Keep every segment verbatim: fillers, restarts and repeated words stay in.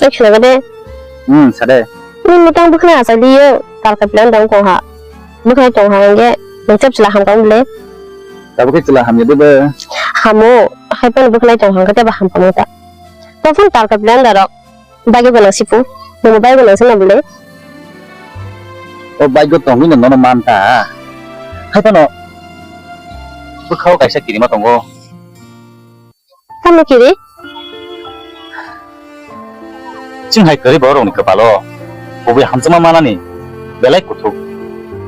Nang khna de. Hmm, sade. Ni mutang bwkhna asai liyo, tal ka plan dang tong ha. Bwkhna tong ha hingke, nang chep chila ham kang bile. Tabuk ke chila ham ya de be. Hamo, hai pan bwkhna tong ha hingke ba ham kamo ta. To phun tal ka plan darok. Bagi bo nang sipu. Nang bagi bo nang sina bile. O bagi go tong ni no no man ta. Hai pano. Bwkhao kaisa kirima tongo. Tamo kiri? Chwng hai kwrwi bororokni kwpalo kubui hamjakma manani belai kuthuk.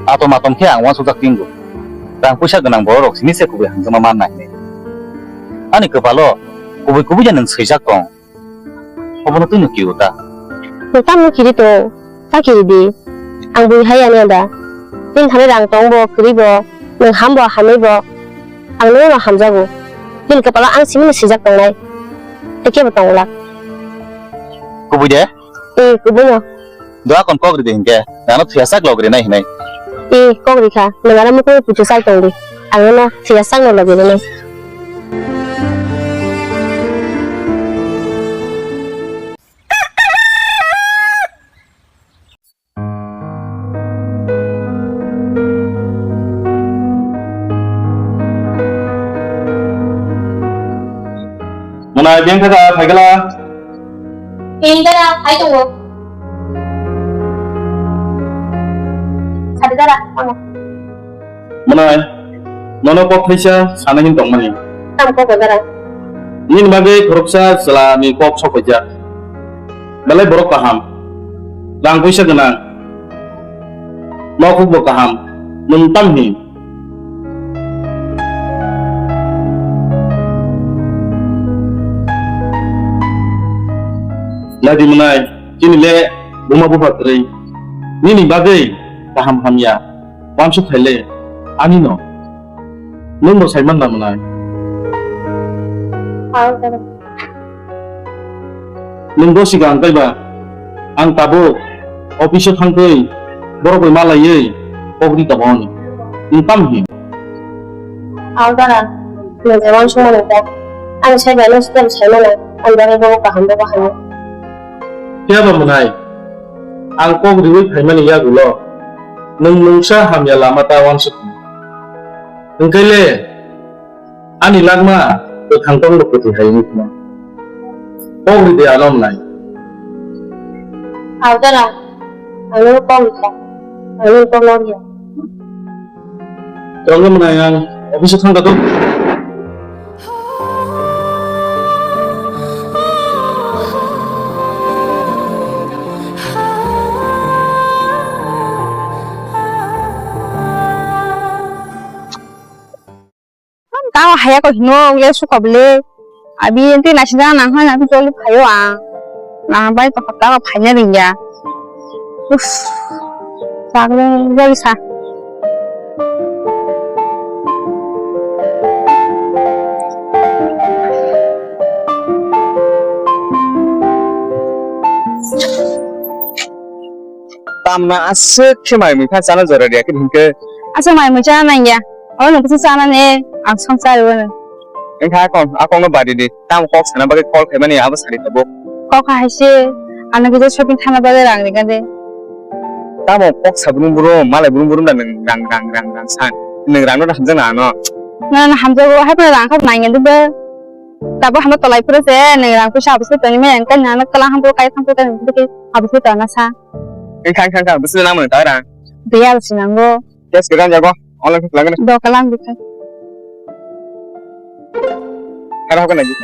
Atom atom khe ang uansukjak tinggo. Rang puisa gwnang bororok simi se kubui hamjakma manna hinwi. Ani kwpalo kubui kubui de nwng swijak tong. Obono twino kiru ta. Nwng tamo kiri tong? Ta kiri di. Ang bui hai ani da. Bini thani rang tong bo, kwrwi bo, nwng ham bo, hamwi bo. Ang nwng no hamjago. Bini kwpalo ang simi no swijak tongnai. Tei kebo tong glak. Kubui de? Ee, kubui no. Doa kon kok ri de hinkhe. Nano thwiya sak log rinai hinai. Ee, kok ri kha. Nwng ano mukungwi puitu chai tong di. Ang no thwiya sak no log rinai. Mwnai biyang kha da phaikhala. Biyang kha da phai tongo. Sadi dara, ano. Mwnai, nono kok thaisa sana hin tongmani. Tam kok dara. Nini bagwi khoroksa chwla ni kok sok paijak. Belai borok kaham. Rang puisa gwnang. Nokhuk bo kaham. Nwng tam hin. Nadi mwnai, chini le buma bupha kwrwi. Nini bagwi kaham hamya. Wansuk khaile ani no. Nwng bo saiman da mwnai. Nwng bo siga ang kaiba. Ang tabuk office o thangtwi borok bai malaiwi kok ri taboni. Nwng tam hin. Ang dara. Nwng bai wansuk mano ta. Ang sai bai no stem sai mano. Ang dara bo kaham bo kaham. Phiya ba mwnai. Ang kok riwi phaimani yagulo nwng mungsa hamya lama ta wansuk. Hwnkhe le ani langma kwthang tongbo kwthwi hai wngwi khna. Kok ridi ano mwnai. Aw dara, ano kok rikha, ano kok lorya. Tongwi mwnai ang office o thangkha do. Tamo haya ko hino ule suka bele. Abi ente nasi jana nang hana tu joli phayo a. Na bai to kota ko phanya ringya. Uf. Sagre joli sa. Tamna aswk khe mai mui kha chana jora riya khe hinkhe. Aswk mai mui chana nangya. Oro nwng kisa chana ne ang song chari wano. Wngkha akong, akong no bari di. Tamo kok sana bagwi call khaimani abo sari tabuk. Kok hai se ano kisa shopping thana bagwi rang ringa de. Tamo kok sa brum brum, malai brum brum da nwng rang rang rang rang san. Nwng rang no hamjak na ano. Na na hamjago hai pura rang kha nangya de. Tabuk hama tolai phuru se nwng rang puisa abo se tongwi maya wngkha nang kala hampuru kai hampuru kai nwng abo se tongna sa. Wngkha wngkha wngkha bwswk nang mano ta rang. Biya abo se nango. Cash kwrang jago online khe kwlangno. Do kwlang bwkha. Haro hokon nagi.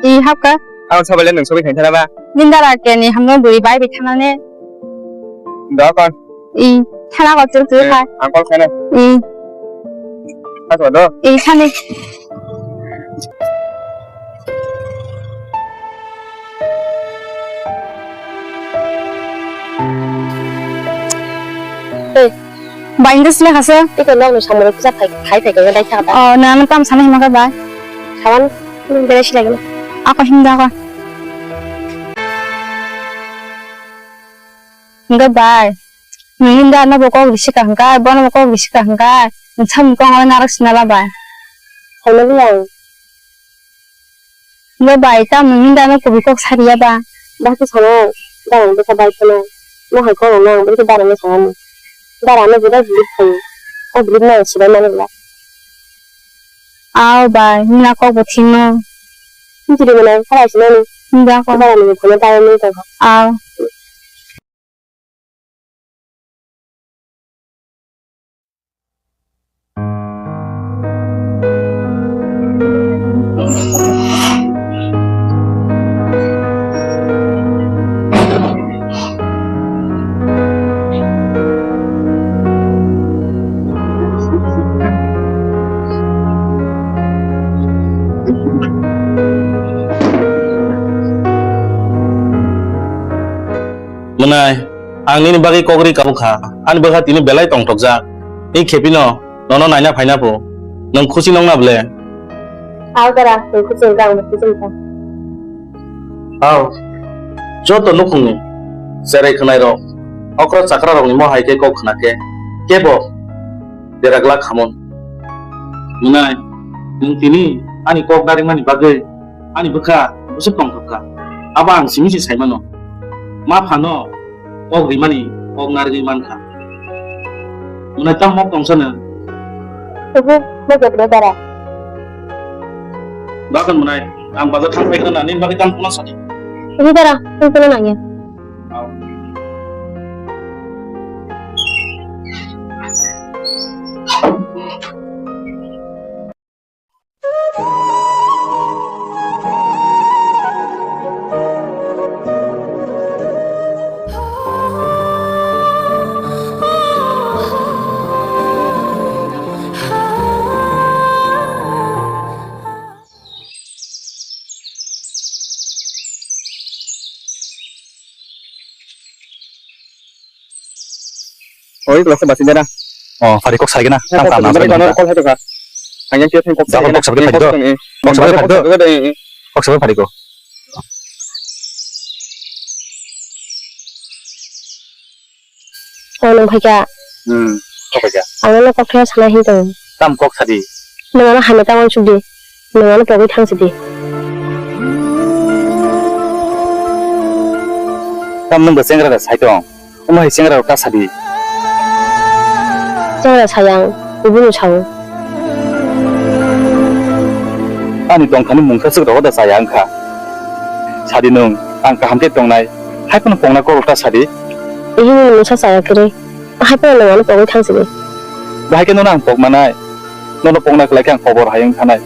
I hapka. Ang sabai le nwng sabai thang thana ba. Nindara keni hamno buri bai bi thana ne. Do kon. I, thana ko chwng chwng khai. Ang call khaina. I. Kha do. I, thani. Ei. Bai, hindi sila khasa. Iko nok ni samung kisa phai, phai, phai, kaya dai thaka ta. Oh, na, na, tam sana hima ka bai. Sawan, bere sila gini. Ako hinda ko. Hingke bai, nwng hinda no bo kok risi ka hingka, bono bo kok risi ka hingka, nwng samung kok oi narok sina la bai. Finally ang. Hingke bai, tamo nwng hinda no kubui kok sariya ba? Bahai khe sana, dara ni bwkha bai kheno. Mo hai kono nang, bwkha dara ni sana ni. Dara no jira jira khayo. O bwrwi no sibai mani bwla. Aw bai, nini kok bo thik no. Nini tiri mwnai, khala sinani. Nda ko. Dara ni phone ta ni tong. Aw. Mwnai, ang nini bagwi kok ri kabukha, ani bwkha tini belai tongthokjak. Tei khepino nono naina phaina pho, nwng khusi nokna ble? Aw dara, nwng khusi wngkha, ang bo khusi wngkha. Aw, joto nukhungni cherai khwnairok, okra chakrarokni mo hai khe kok khna khe, kebo dera glak khamon. Mwnai, nwng tini ani kok naringmani bagwi ani bwkha bwswk tongthok kha. Abo ang simi se sai mano. Ma phano kok rimani kok narigwi man kha. Mwnai, tamo kok tong sano? Oho, mo jabra dara. Bakon mwnai, ang bazar thang phai khna nini bagwi tamo khna sadi. Oho dara, tamo khna nangya. Oi, kelas basi dara. Oh, phari kok sai gana. Tang tang na sai gana. Call hai doka. Ang yang tiap kok sai gana. Kok sai phari do. Kok sai phari do. Kok sai phari ko. Oh, nung phai kha. Hmm, kok phai kha. Ang no kok khe sana hin tong. Tam kok sadi. Nung ano hamya ta uansuk di. Nung ano pogwi thang sidi. Tam nung bo chengra da sai tong. Omo hai chengra rok ta sadi. Chengra sayang, kubuni sao. Ani tongthani mungsa swk rogo da chaya wngkha. Sadi nung, ang kaham khe tongnai. Hai phano pokna kok rok ta sadi. Ihini mungsa chaya kwrwi. Hai phano nung ano pogwi thang sidi. Bahai khe nono ang pok manai. Nono pokna kwlai khe ang kobor hai wng thanai.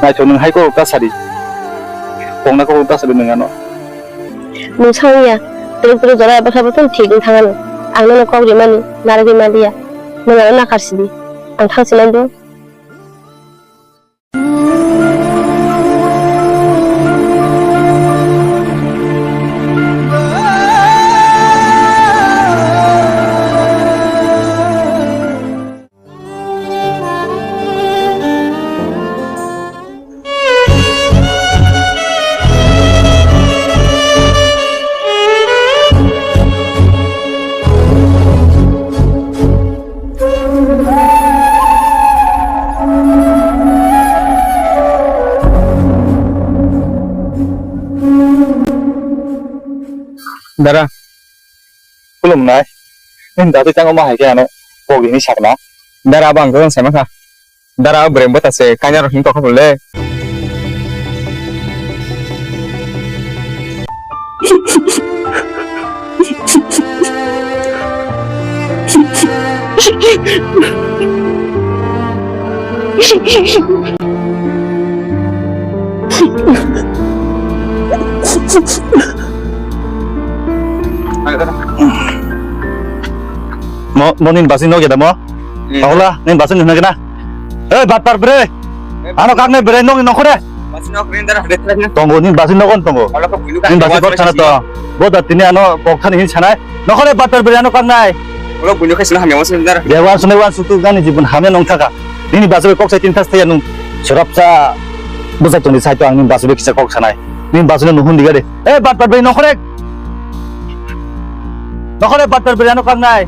Naithok nung hai kok rok ta sadi. Pokna kok rok ta sadi nung ano. Nung sa wngya, twrwk twrwk jora eba khe bo tong thik wng thang ano. Ang nono kok rimani, narwgwi man liya. Nwng ano nakhar sidi. Ang thang sinai do. Dara, khulumnai. Nini dati tang omo hai khe ano pok hini sakna. Dara, abo ang khe saima kha. Dara, o bwrwi bwta se kainwi rok hini tongkha bole. Mo, mo nini basi nok ya da mo? Hmm. Pahola, nini basi nok na? Eh, batpar bre. Eh, ano kak ne bre nok ni nokore. Basi nok rin dara hade trak na. Tongo, nini basi nok on tongo. Ola ko bulu ka. Nini basi kok sana to. Bo da tini ano kok thani hin sanai. Nokore batpar bre ano kak nai. Ola bulu ka sina hamya wasin dara. Dia wan sunai wan sutu gani jibun hamya nong thaka. Nini basi kok sai tin thas thaya nung. Serap sa. Bosai tongni sai to ang nini basi kisa kok sanai. Nini basi no nuhun diga de. Eh, batpar bre nokore. Nokore batpar bre ano kak nai.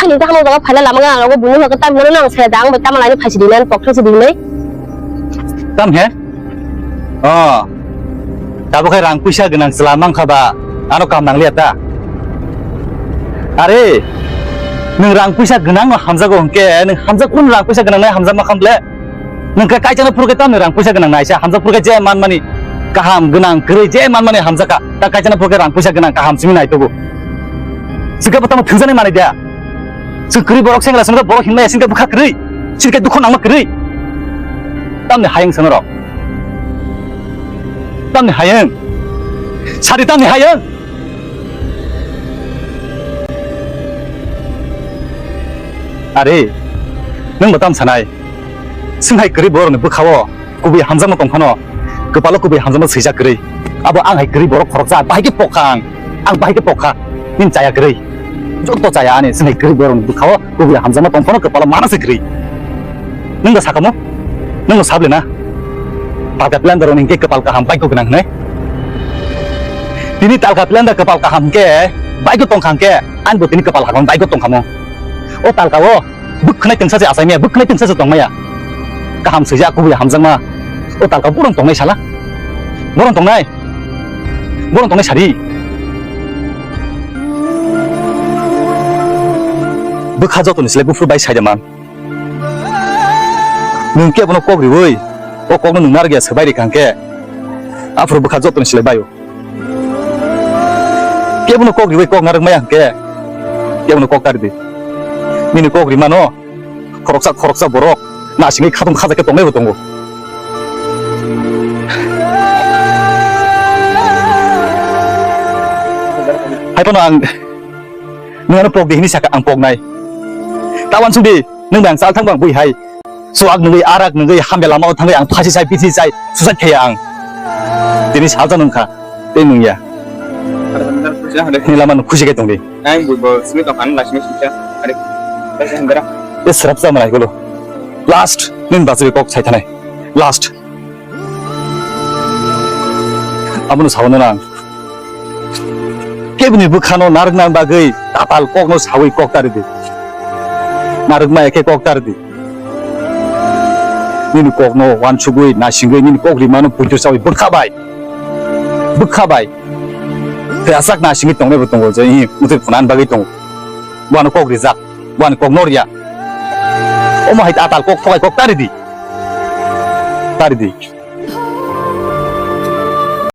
Ani ta hamo jaga phaila lama gana rogo bumung hake tam nang saya dang bai tama lani phaisi dinai pokthai si dinai. Tam he? Oh. Tabo khai rang puisa gwnang chwla mankha ba ano kam nangliya ta. Are, nwng rang puisa gwnang no hamjago hwnkhe, nwng hamjak kun rang puisa gwnang nai hamjak ma khamble. Nwng khe kaisa no phuru khe tamni rang puisa gwnang naisa hamjak phuru khe je manmani kaham gwnang kwrwi je manmani hamjak kha. Ta kaisa no phuru khe rang puisa gwnang kaham simi nai tubu. Sikhe bo tamo thwngjaknai manai da. Chwng kwrwi borok sengla sengla borok hinmaya singkhe bwkha kwrwi. Singkhe dukhu nangma kwrwi. Tamni hayung sano rok. Tamni hayung. Sadi tamni hayung. Are, nwng bo tam sanai. Sing hai kwrwi borokni bwkhao kubui hamjakma tong phano, kwpalo kubui hamjakma swijak kwrwi. Abo ang hai kwrwi borok khoroksa, bahai khe pokha ang, ang bahai khe pokha, nini chaya kwrwi. Joto chaya ani, sing hai kwrwi borokni bwkhao kubui hamjakma tong phano kwpalo mana se kwrwi. Nwng da sakamo? Nwng sable na? Talka pilanda rok hingke kwpal kaham baiko gwnang hinai. Tini talka pilanda kwpal kaham hingke baiko tongkha hingke, ang bo tini kwpal hakon baiko tongkhamo. O talka o Bwkhanai tengsa se achaimaya, bwkhanai tengsa se tongmaya. Kaham swijak, kubui hamjakma. O talka bohrok tongnai sala. Bohrok tongnai. Bohrok tongnai sari. Bwkha jotoni silai buphuru bai saida man. Nwng kebono kok riwi, o kokno nwng narwkya swbai rikha hwnkhe, aphuru bwkha jotoni silai baio. Kebono kok riwi kok narwk maya hwnkhe, kebono kok ta ridi. Nini kok rimano khoroksa khoroksa borok nasingwi khatung khajak khe tongnai bo tongo. Hai phano ang nwng ano pok di hini saka ang poknai. Tawan sudi nwng bang sal thang bang bui hai. Suak nungwi, arak nungwi, hamya lama o thangwi ang phasi chai, bithi chai, suicide khaiya ang. Tini salsa nungkha, tei nungya. Ni lama no khusi khe tongdi. Ang bui bo simi tong khan lasini sisa. Are, lasini hangara. E srap sa malai golo. Last, nin basu kok sai thanai. Last. Abono sabono nang. Kebini bwkhano narwkna bagwi tatal kokno sawi kok ta ridi. Narwkma ekhe kok ta ridi. Nini kokno wansugwi, nasingwi, nini kok rimano puitu sawi bwkha bai. Bwkha bai. Tei aswk nasingwi tongnai bo tongo, je hi muthwi phunan bagwi tongo. Bono kok rijak, bono kok norya. Omo hai tatal kok thokai kok ta ridi. Ta ridi.